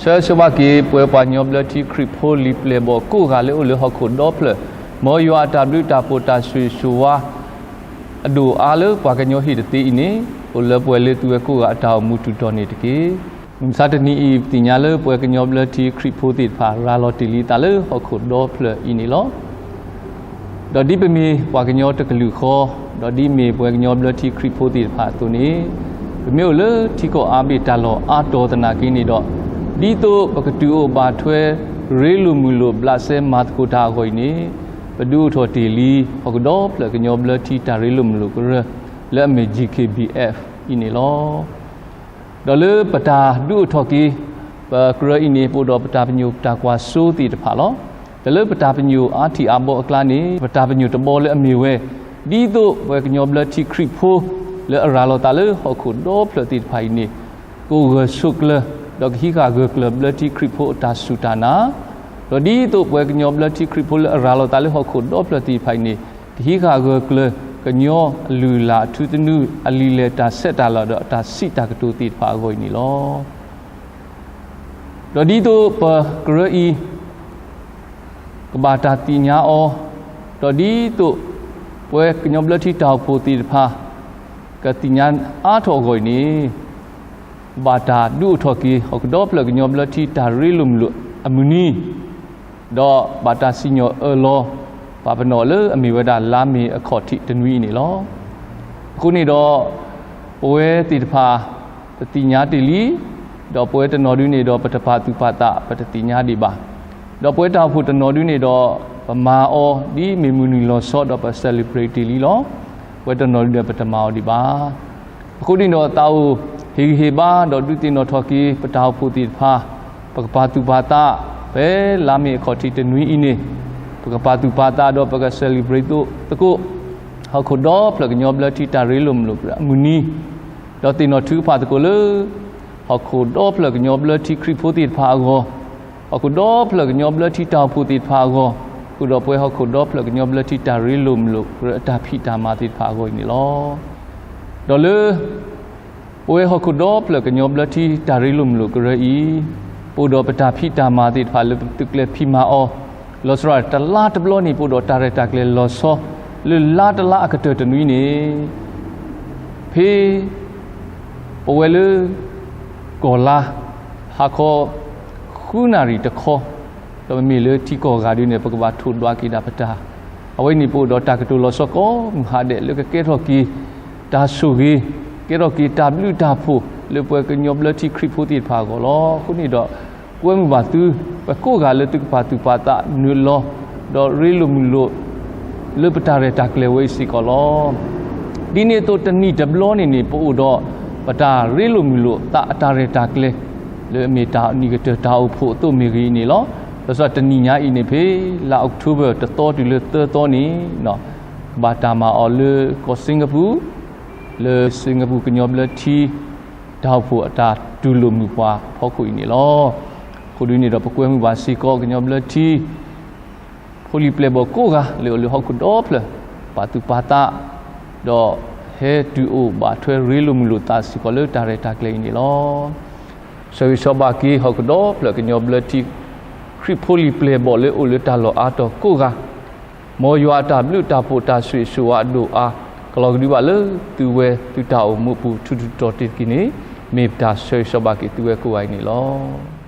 ဆၢဂ့ၤဆၢဝါက့ၤ ပဝဲပှၤကညီဘျၢထံခရံာ်ဖိလံၤပျဲၢ်ဘီၣ်ကိးဂၤလၢအိၣ်လၢဟီၣ်ခိၣ်ဒီဖျၢၣ်, မ်ယွၤအတၢ်ဘျုးတၢ်ဖှိၣ်တၢ်ဆိၣ်ဂ့ၤဆိၣ်ဝါ အဒိၣ်အါလၢပှၤကညီဟံၣ်တသ့အံၤန့ၣ် အိၣ်လၢပှဲၤလၢသုဝဲကိးဂၤအတၢ်အိၣ်မူတုၤတီၢ်န့ၣ်တက့ၢ်. မုၢ်မဆါတနံၤအံၤ ပသ့ၣ်ညါလၢပဝဲကညီဘျၢထံခရံာ်ဖိသ့ၣ်တဖၣ် ရၤလီၤတ့ၢ်လံသးလၢဟီၣ်ခိၣ်ဒီဖျၢၣ်အံၤန့ၣ်လီၤ. ဒီးဒ်ပမ့ၢ်ပှၤကညီတကလုာ်ဃီ, ဒီးဒ်မ့ၢ်ပဝဲကညီဘျၢထံခရံာ်ဖိသ့ၣ်တဖၣ်အသိးန့ၣ်, ပမ့ၢ်အိၣ်လၢထံကီၢ်အါဘ့ၣ်တၢ်လီၢ်အါတီၤသနာ်က့န့ၣ်ဒီး, ဒ်သိးပကတုၤအိၣ်ဘၣ်ထွဲ ရ့လိာ်မုာ်လိာ်ဘျးစဲမၤသကိးတၢ်အဂီၢ်အံၤန့ၣ်, ပဒုးအိၣ်ထီၣ်တ့ၢ်လံ ဟီၣ်ခိၣ်ဒီဖျၢၣ်ကညီဘျၢထံတၢ်ရ့လိာ်မုာ်လိာ်ကရၢ လၢအမ့ၢ် GKBF အံၤန့ၣ်လီၤ. ဒီးလၢပတၢ်ဒုးအိၣ်ထီၣ်က့ၤ ပကရၢအံၤန့ၣ် ပအိၣ်ဒီးပတၢ်ပညိၣ်ပတၢ်ကွၢ်စိသ့ၣ်တဖၣ်လီၤ. ဒီးလၢပတၢ်ပညိၣ်အါထံၣ်အါဘီအကျါန့ၣ် ပတၢ်ပညိၣ်တဘီလၢအမ့ၢ်ဝဲ, ဒ်သိးပဝဲကညီဘျၢထံခရံာ်ဖိ လၢအရၤလီၤသးလၢဟီၣ်ခိၣ်ဒီဖျၢၣ်သ့ၣ်တဖၣ်အံၤန့ၣ်, ကအိၣ်ဂၢၢ်ဆိးကျၢၤ ဒီးကဟံးဃာ်ဂၢၢ်ကျၢၤဘျၢထံခရံာ်ဖိအတၢ်စူၢ်တၢ်နာ်, ဒီးဒ်သိးပဝဲကညီဘျၢထံခရံာ်ဖိလၢအရၤလီၤသးလၢဟီၣ်ခိၣ်ဒီဖျၢၣ်သ့ၣ်တဖၣ်အံၤန့ၣ်, ကဟံးဃာ်ဂၢၢ်ကျၢၤကညီအလုၢ်အလၢ်အထူသနူ အလံာ်လဲၢ်တၢ်ဆဲးတၢ်လၤဒီးအတၢ်စံးတၢ်ကတိၤသ့ၣ်တဖၣ်အဂီၢ်အံၤန့ၣ်လီၤ. ဒီးဒ်သိးပကရၢအံၤ ကဘၣ်တၢ်သ့ၣ်ညါအီၤ, ဒီးဒ်သိးပဝဲကညီဘျၢထံတၢ်အိၣ်ဖှိၣ်သ့ၣ်တဖၣ် ကသ့ၣ်ညါအါထီၣ်အဂီၢ်အံၤန့ၣ်, ဘၣ်တၢ်ဒုးအိၣ်ထီၣ်က့ၤ ဟီၣ်ခိၣ်ဒီဖျၢၣ်ကညီဘျၢထံတၢ်ရ့လိာ်မုာ်လိာ်အမုၢ်နံၤ ဒီးဘၣ်တၢ်စံၣ်ညီၣ်အၢၣ်လီၤ ပာ်ပနီၣ်လၢအမ့ၢ်ဝဲဒၣ်လါမ့ၤအခီၣ်ထံးတနွံအံၤန့ၣ်လီၤ. အဃိန့ၣ်ဒီး ပဝဲသ့ၣ်တဖၣ် ပသ့ၣ်ညါတ့ၢ်လံ, ဒီးပဝဲတနီၤဒုန့ၣ်ဒီး ပတပာ်သူၣ်ပာ်သး ပတသ့ၣ်ညါဒံးဘၣ်. ဒီးပဝဲတၢ်အိၣ်ဖှိၣ်တနီၤဒုန့ၣ်ဒီး ပမၤအီၤဒ်မ့ၢ်မုၢ်နံၤလီၤဆီ ဒီးပ celebrate တ့ၢ်လံလီၤ. ပဝဲတနီၤဒုန့ၣ် ပတမၤအီၤဒံးဘၣ်. အဃိန့ၣ်ဒီး သးအိၣ်ဟ့ၣ်ဂံၢ်ဟ့ၣ်ဘါ ဒီးဒုးသ့ၣ်နီၣ်ထီၣ်က့ၤ ပတၢ်အိၣ်ဖှိၣ်သ့ၣ်တဖၣ်, ပကပာ်သူၣ်ပာ်သး ဖဲလါမ့ၤအခီၣ်ထံးတနွံအံၤန့ၣ်, ပကပာ်သူၣ်ပာ်သးဒီးပက celebrate သကိး ဟီၣ်ခိၣ်ဒီဖျၢၣ်ကညီဘျၢထံတၢ်ရ့လိာ်မုာ်လိာ်အမုၢ်နံၤ, ဒီးသ့ၣ်နီၣ်ထုကဖၣ်သကိးလၢ ဟီၣ်ခိၣ်ဒီဖျၢၣ်ကညီဘျၢထံခရံာ်ဖိသ့ၣ်တဖၣ်အဂီၢ်, ဟီၣ်ခိၣ်ဒီဖျၢၣ်ကညီဘျၢထံတၢ်အိၣ်ဖှိၣ်သ့ၣ်တဖၣ်အဂီၢ်, ဃုာ်ဒီးပဝဲဟီၣ်ခိၣ်ဒီဖျၢၣ်ကညီဘျၢထံတၢ်ရ့လိာ်မုာ်လိာ်ကရၢအတၢ်ဖံးတၢ်မၤသ့ၣ်တဖၣ်အဂီၢ်အံၤန့ၣ်လီၤ. ဒီးလၢ ပဝဲဟီၣ်ခိၣ်ဒီဖျၢၣ်ကညီဘျၢထံတၢ်ရ့လိာ်မုာ်လိာ်ကရၢအံၤ, ပအိၣ်ဒီးပတၢ်ဖံးတၢ်မၤသ့ၣ်တဖၣ်လၢပသုးကျဲၤဖံးမၤအီၤ, လီၤဆီဒၣ်တၢ်လါတဘျီန့ၣ် ပအိၣ်ဒီးတၢ်ရဲၣ်တၢ်ကျဲၤလီၤဆီ, လၢလါတလါအကတၢၢ်တနွံန့ၣ်, ဖဲ ပဝဲလၢ ကီၢ်လါ ဟါခီ ဃုနၣ်ရံၣ်တခီ, ဒီးမ့မ့ၢ်လၢထံကီၢ်ဂၤဒုန့ၣ် ပကဘၣ်ထိၣ်ဒွးက့ၤဒၣ်ပတၢ်, အဝဲန့ၣ်ပအိၣ်ဒီးတၢ်ကတိၤလီၤဆီကိးမုၢ်ဟါဒဲး လၢကကဲထီၣ်က့ၤ တၢ်ဆိၣ်ဂ့ၤ, ကဲထီၣ်က့ၤတၢ်ဘျုးတၢ်ဖှိၣ်လၢပဝဲကညီဘျၢထံခရံာ်ဖိသ့ၣ်တဖၣ်အဂီၢ်လီၤ. အဃိန့ၣ်ဒီး ကွဲမုာ်ဘၣ်သု ပှၤကိးဂၤလၢသုကပာ်သူၣ်ပာ်သးနုာ်လီၤ, ဒီးရ့လိာ်မုာ်လိာ် လၢပတၢ်ရဲၣ်တၢ်ကျဲၤဝဲအံၤစ့ၢ်ကီးလီၤ. ဒ်န့ၣ်အသိးတနံၣ်တဘျီန့ၣ်န့ၣ် ပအိၣ်ဒီး ပတၢ်ရ့လိာ်မုာ်လိာ်သးအတၢ်ရဲၣ်တၢ်ကျဲၤ လၢအမ့ၢ်တၢ်နံၣ်ကတၢၢ်တၢ်အိၣ်ဖှိၣ်အသိးမ့ၢ်ဂ့ၤအံၤန့ၣ်လီၤ. လီၤဆီဒၣ်တနံၣ်ညါအံၤန့ၣ် ဖဲလါ October တသီတုၤလၢသၢသီန့ၣ် ကဘၣ်တၢ်မၤအီၤလၢကီၢ် Singapore, လၢ Singapore ကညီဘျၢထံ တၢ်အိၣ်ဖှိၣ်အတၢ်တူၢ်လိာ်မုာ်ပှၤအဖီခိၣ်အံၤန့ၣ်လီၤ. အဃိဒုန့ၣ်ဒီး ပကွဲမုာ်ဘၣ်စ့ၢ်ကီးကညီဘျၢထံ ဖိလံၤပျဲၢ်ဘီၣ်ကိးဂၤ လၢအိၣ်လၢဟီၣ်ခိၣ်ဒီဖျၢၣ် ပာ်သူၣ်ပာ်သး, ဒီးဟဲတုၤအိၣ်ဘၣ်ထွဲရ့လိာ်မုာ်လိာ်သးစ့ၢ်ကီးလၢတၢ်ရဲၣ်တၢ်ကျဲၤအံၤန့ၣ်လီၤ. ဆၢဂ့ၤဆၢဝါဘၣ်က့ၤ ဟီၣ်ခိၣ်ဒီဖျၢၣ်ကညီဘျၢထံ ခရံာ်ဖိလံၤပျဲၢ်ဘီၣ်လၢအိၣ်လၢတၢ်လီၢ်အါတီၤကိးဂၤ, မ်ယွၤအတၢ်ဘျုးတၢ်ဖှိၣ်တၢ်ဆိၣ်ဂ့ၤဆိၣ်ဝါအဒိၣ်အါ ကလီၤကဒုဘၣ်လၢသုဝဲသုတၢ်အိၣ်မူအပူၤထူးထူးတီၤတီၤတက့ၢ်န့ၣ် မ့ၢ်ပတၢ်ဆၢဂ့ၤဆၢဝါဘၣ်က့ၤသုဝဲကိးဂၤအံၤန့ၣ်လီၤ.